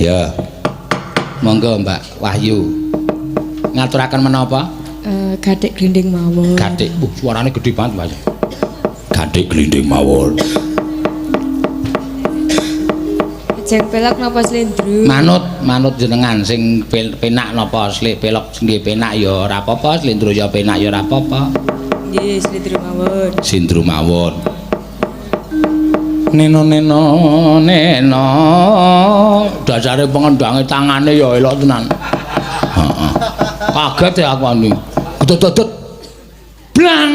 Ya. Monggo Mbak Wahyu. Ngaturaken menapa? Gathik glinding mawon. Gathik. Suarane gedhe banget, Mas. Gathik glinding mawon. Jeng pelok napa slendro? Manut, manut jenengan sing penak napa pelok nggih penak ya ora apa-apa, slendro ya penak ya ora apa-apa. Nggih, slendro mawon. Slendro mawon. Neno neno neno. Dasare pengendange tangane ya elok tenan. Heeh. Kaget ya aku anu. Gedot-gedot. Blang.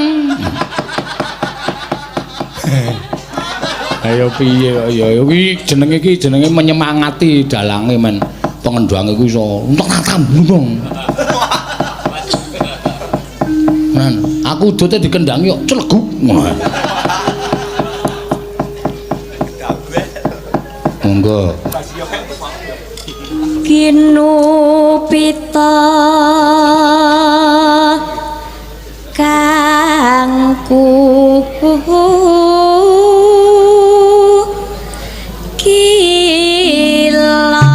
Ayo piye kok ya iki jenenge iki jenenge menyemangati dalange men pengendange kuwi iso entek-entek. Nan, aku udute dikendangi kok celeguk ngono. Monggo. Kinupita kangku kila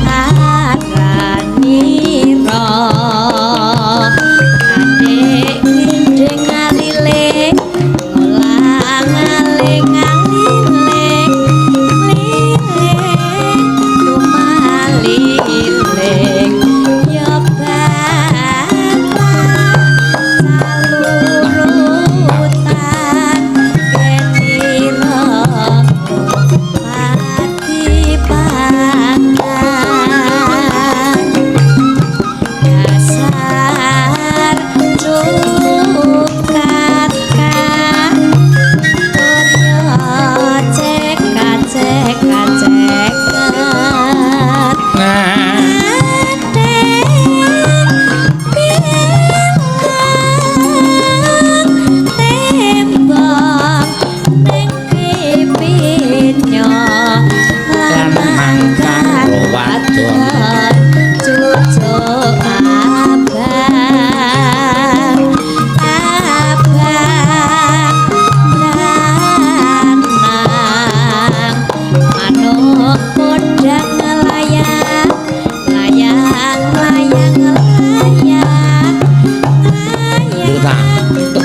aranira adik glinding alile ulang aling alile liling tumaliling ya bapak salurutan ketira pati pangan dasar cukat kan cek cek cek. Nah, Tembang ning pipinyo lan karo wadon. Cucuk abang abang branang manuk podang layang layang layang layang Tek, ning dhuwur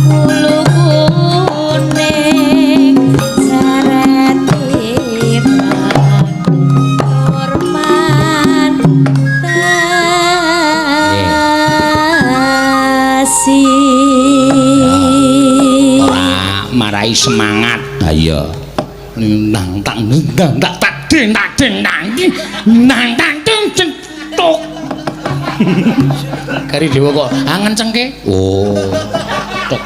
bulu kuning seret ireng tur pantasi. Ora marai semangat. Ha iya. Nang tak nang tak tak ding tak ding nang ding nang tak ding ding tok. Kari dewa kok ngencengke. Oh. Tok.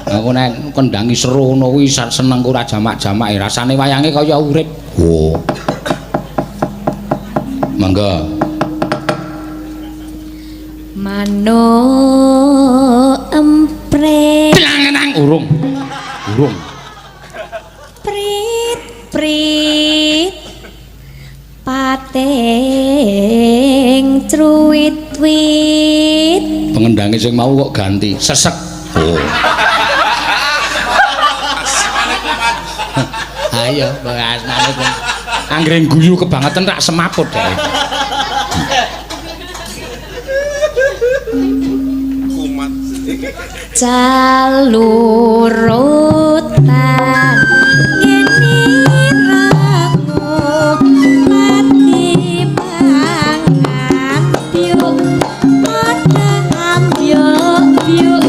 Aku nek kendangi seru ngono kuwi senengku ora jamak-jamake, rasane wayange kaya urip. Oh. Monggo. Manuk emprit Nang urung. Urung. Prit prit pating truwit-wit. Pengendange sing mau kok ganti sesek. Oh. Ayo, asmane kok. Anggere guyu kebangetan tak semaput deh. Kumat. Calurutan ngene rangu pati pangan byuk padha ambyuk byuk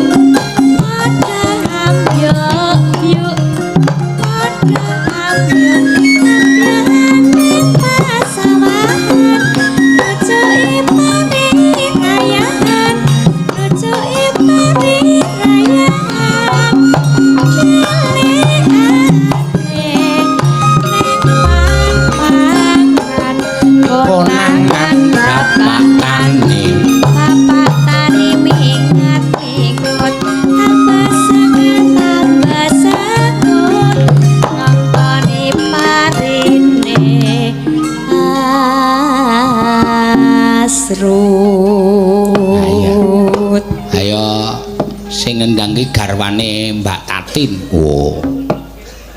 padha ambyuk byuk padha ambyuk ambyuk pasawahan lucuke pari rayahan lucuke pari rayahan cilik ate ning pang-pangan konangan Konangan bapakane. Sing ngendang ki garwane Mbak Tatin. Oh.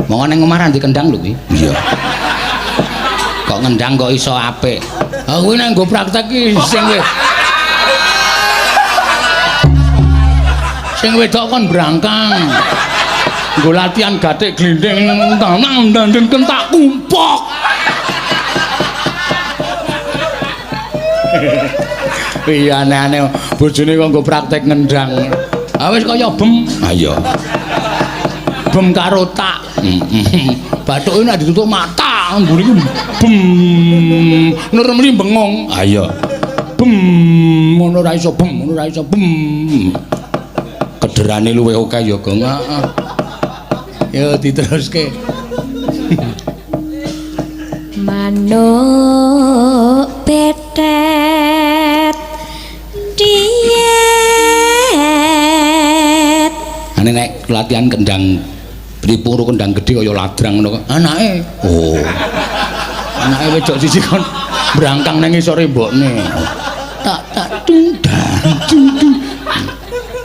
Monggo ning omah ra dikendang lho kuwi. Iya. Kok ngendang kok iso apik. Ha kuwi nek nggo praktek ki sing wedok kon brangkang. Nggo latihan gathik glinding tanang dandeng kentak kumpok. Iya aneh-aneh bojone kok nggo praktek ngendang. Ah wis kaya bem. Ha iya. Bem karo tak. Bathuke nek ditutup mata mburi ku bem. Nurmli bengong. Ha iya. Bem ngono ra iso bem, ngono ra iso bem. Kederane luwih akeh ya, Gong. Heeh. Ya diteruske. Manuk petet diet. Ane nek latihan kendang pripuru kendang gedhe kaya ladrang ngono kok. Anake. Oh. Anake wedok siji kon brangkang nang ngisore mbokne. Tak tak dung dang dung dung.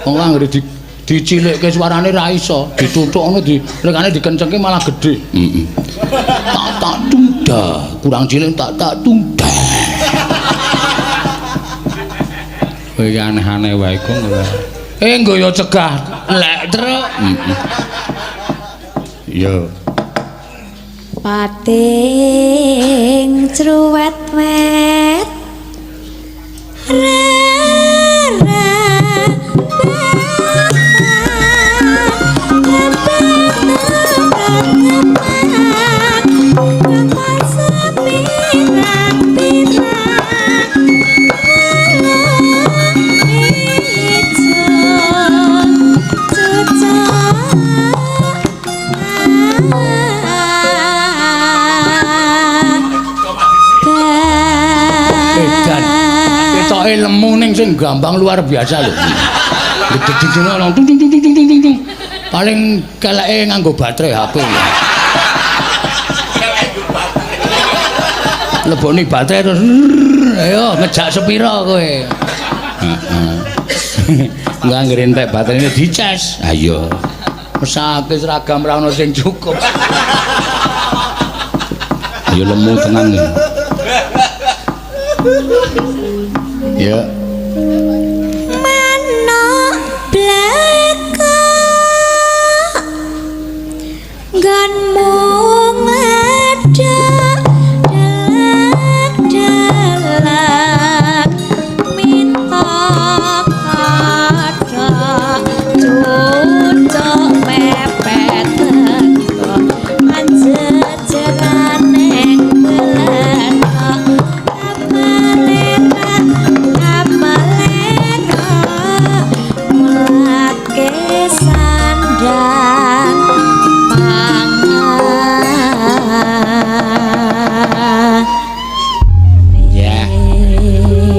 Wong anggere dicilikke suarane ra iso, dituthuk ngono di lekane dikencengke malah gedhe. Heeh. Tak tak dung dah, kurang cilik tak tak dung dah. Kowe iki aneh-aneh wae kok ora. Nggo ya cegah lek truk. Heeh. Iya. Pating cruwet-wet Ketoke lemu ning sing gampang luar biasa lho. Gedhe-gedhe ngono tung tung tung tung tung tung. Paling keleke nganggo baterai HP. Leboni baterai terus ayo ngejak sepira kowe. Heeh. Engko anggere entek baterainya dicas. Ha iya. Mesake seragam ra ono sing cukup. Ayo lemu tenan. Ya. Manuk blekok nggonmu ngadeg delek-delek minta kathok cucuk mepet teko anjejerane blentok. Ya.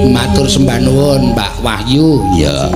Matur sembah nuwun Mbak Wahyu. Ya.